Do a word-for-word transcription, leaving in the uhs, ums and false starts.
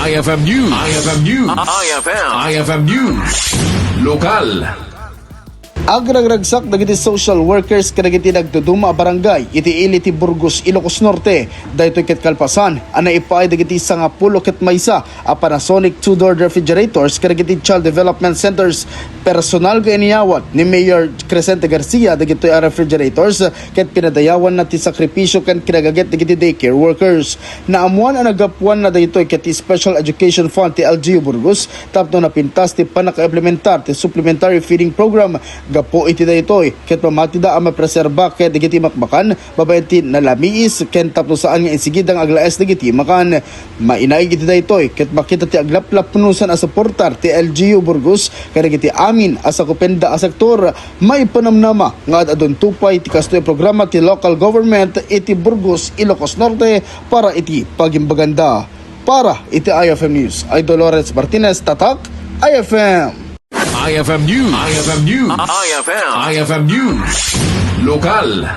I F M News. I F M News. I F M. I F M News. Lokal. Agragragsak dagiti social workers kadagiti nagduduma a barangay iti ili ti Burgos, Ilocos Norte. Daytoy ket kalpasan a naipaay dagiti sangapulo ket maysa a Panasonic two-door refrigerators kadagiti child development centers. Personal nga iniyawat ni Mayor Crescente Garcia dagitoy a refrigerators ket pinadayawanna ti sakripisio ken kinagaget dagiti daycare workers. Naammuan a naggapuanna daytoy ket ti Special Education Fund ti L G U Burgos tapno napintas ti pannakaimplementar ti Supplementary Feeding Program. Gapu iti daytoy ket pamatida a mapreserba ket dagiti makmakan babaen ti nalamiis ken tapno saan nga insigida nga aglaes dagiti makan. Mainaig iti daytoy ket makita ti aglaplapnusan a suportar ti L G U Burgos kadagiti amin a sakupenda a sektor. Maipanamnama nga ad-adunto pay ti kastoy a programa ti local government iti Burgos, Ilocos Norte para iti pagimbaganda. Para iti I F M News, Idol Lawrence Martinez, Tatak I F M. I F M News. I F M News. I F M. I F M News. Lokal.